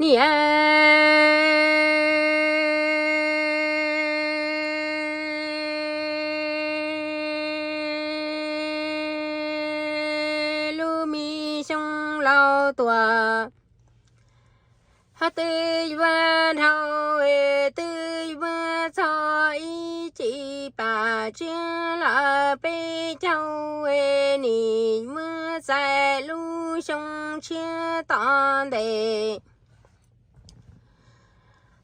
Niam, lub me xyoo laus tuaj, twb yuav dhau, twb yuav txog ib cim pam tsiab lawm peb caug, nim muab txais lub xyoo tshiab tom ntej.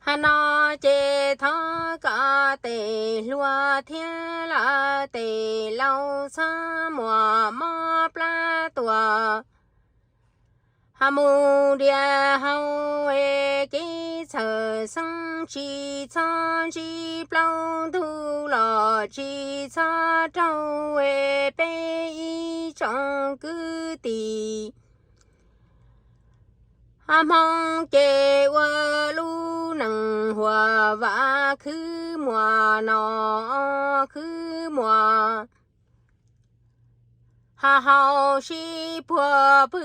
Hos no ces thov kom tes hluas thiab lawm tes laus txhob muaj mob plab tuaj. Hos mus diam hauv kev txhawj xeeb, tsis txhob ntsib plaub ntug los tsis txhob raug peb ib tsoom kwv tij. Hos Hmoob ces ua lub neej huam vam, khwv muaj noj khwv muaj haus, sib puag pw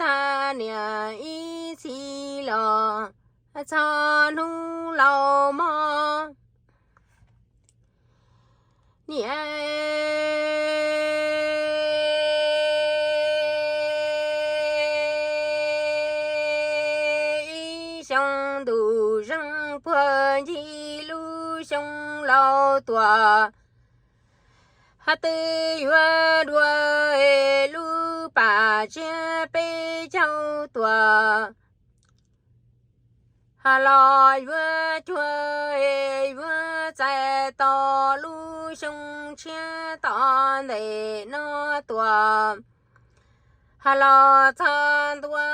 tag niam ib txhis los txog hnub laus mog. Niam, ib xyoo ntuj zeeg puag ncig lub xyoo laus tuaj, twb yuav dua lub pam tsiab peb caug tuaj, hos los yuav cuag yuav txais tau lub xyoo tshiab tom ntej no tuaj. Hos los txog ntua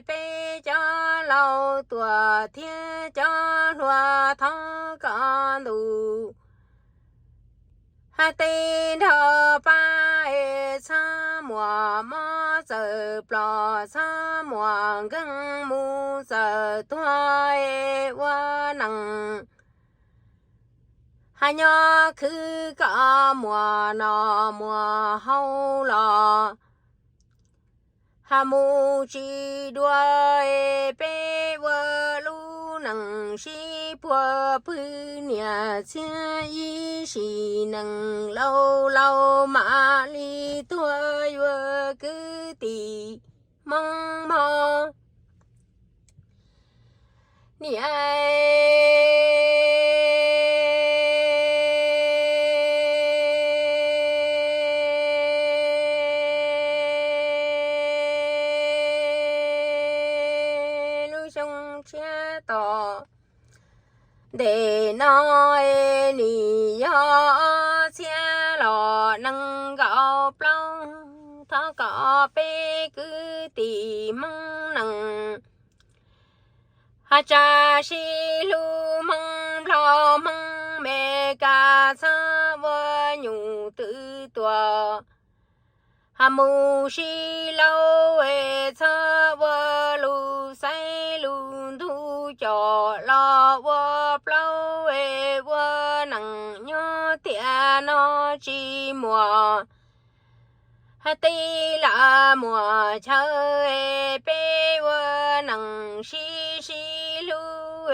peb cov laus tuaj thiab cov hluas thov kom ntuj hab teb nrog pab, txhob muaj mob txawm ploj, txhob muaj nkeeg mus txawm tuag, ua neej hab nyob khwv kom muaj noj muaj haus los hab mus tsis dua. Peb ua lub neej sib puag pw niam txiv, ib sim neej laus laus mam li tuag yuav kwv tij Hmoob mog. Niam, lub xyoo tshiab tom ntej no, nim yog ob txhiab los nees nkaum plaub. Thov kom peb kwv tij Hmoob neej hab tsa sib hlub, Hmoob Nplog Hmoob Mes Kas txhob ua nyuj twm tuaj, hab mus sib laub, txhob ua lus xaiv lus ntug coj los ua plaub, ua neej nyob tiam no tsis muaj hab tij lam muaj chaw. Peb ua neej sib sib hlub,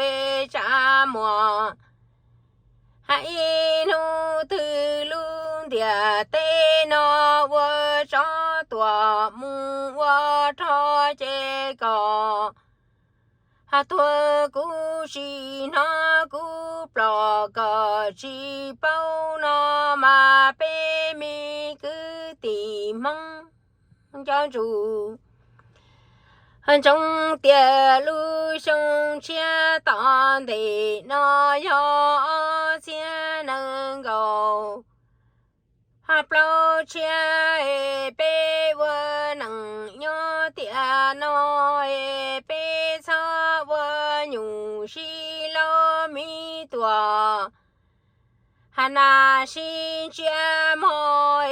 tsa muaj hab ib hnub twg lub ntiaj teb no ua tsov tuaj mus ua rog ces kom hab tuag kuv tsis hnov kuv ploj kom tsis paub no mas peb me kwv tij Hmoob nco ntsoov tias lub xyoo tshiab tom ntej no yog ob txhiab nees nkaum hab plaub tshiab. Peb ua neej nyob tiam no, peb txhob ua nyuj sib laub miv tuaj, hab nas sib ntsiab mog.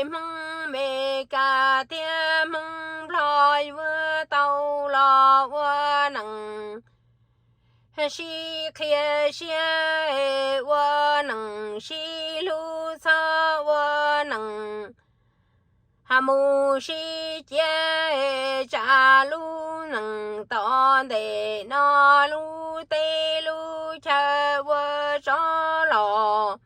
Hmoob Mes Kas thiab Hmoob Nplog yuav tau los ua neej sib qhia siab, ua neej sib hlub, txhob ua neej hab mus sib cia, tsa lub neej tom ntej no lub teb lub chaw ua tsov los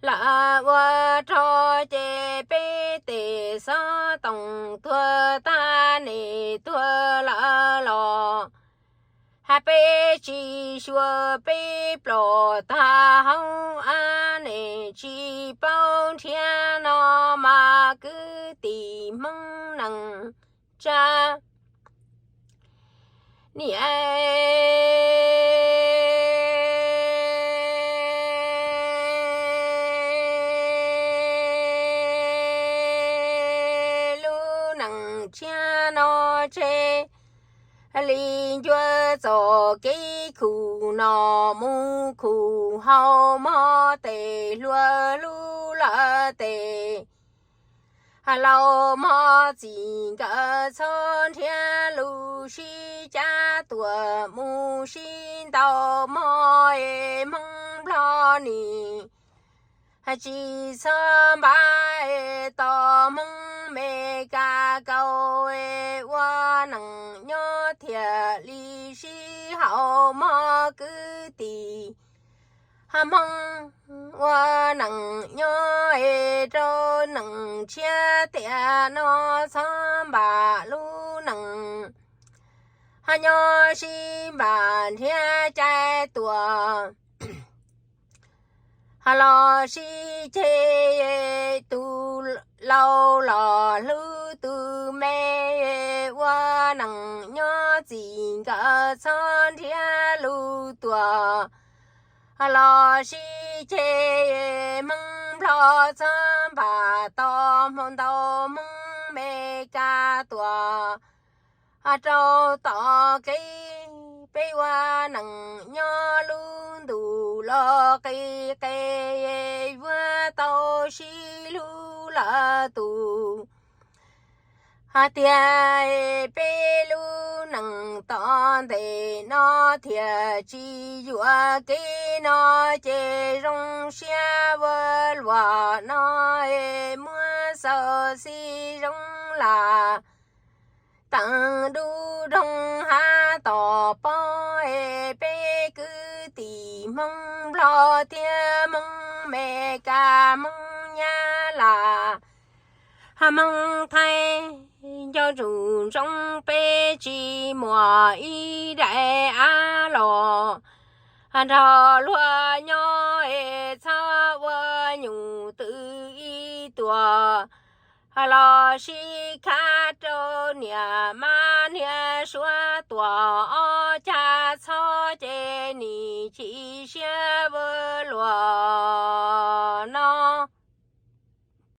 lawm ua rog ces peb tes xov toom tuag tag nim tuag lawm los hab peb tsis xyuas peb plom tag hauv ab nim tsis paub nrhiav no mas kwv tij Hmoob neej tsa niam lub neej tsa no tseg li ncua txoj kev khuv no mus khuv hauv mog tes hluas lub lawm tes laus mog txij nkawm txhob nrhiav lub sib cab tuam mus sib ntaus mog es Hmoob Nplog nim tsis txhob npaj es tos Hmoob Mes Kas kaus es ua neej nyob thiaj li sib haum mog kwv tij Hmoob ua neej nyob es rau neej tshiab tiam no txhob npam lub neej ho nyob sib npam nrhiav cai tuam ho los sib ceg tus laus los hlub tus me ua neej nyob txij nkawm txhob nrhiav lub tuam ho los sib ceg Hmoob Nplog txhob npam tos hmo ntaus Hmoob Mes Kas tuam rau tom kev peb ua neej nyob lub ntuj los qis qes yuav tau sib hlub lawm tus hais tias peb lub neej tom ntej no thiaj tsis yuam kev no ces zoo siab ua luaj no es muab xaus xij zoo lam teev dub doog hav tom pob es peb kwv tij Hmoob Nplog thiab Hmoob Mes Kas Hmoob Nyab Laj Hmoob Thaib nco ntsoov peb tsis muaj ib daim av los nrog luag nyob es txhob ua nyuj twm ib tuam los sib khab rau niam mab niag suav tuam ob cag txhob ces nim chim siab ua luaj